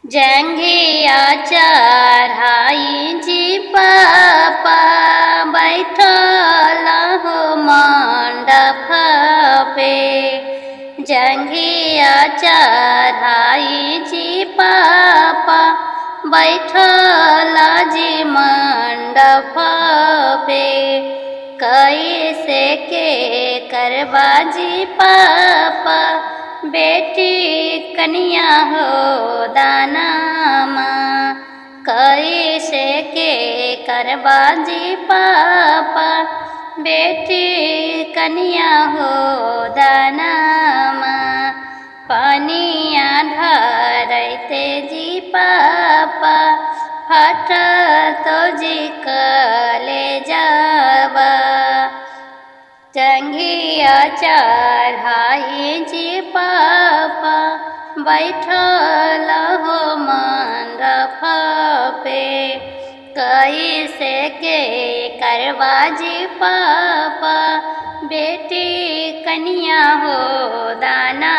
जंघिया चढ़ाई जी पापा बैठल हो मंडप पे। जंघिया चढ़ाई जी पापा बैठल जी मंडप पे। कैसे के करबा जी पापा बेटी कन्या हो दानामा। कैसे के करबा जी पापा बेटी कन्या हो दानामा। पनिया ढरैते जी पापा फट तो जी कले जाबा। जंघिया चढ़ाई जी पापा बैठल हो मंडप पे। कैसे के करबा जी पापा बेटी कन्या हो दाना।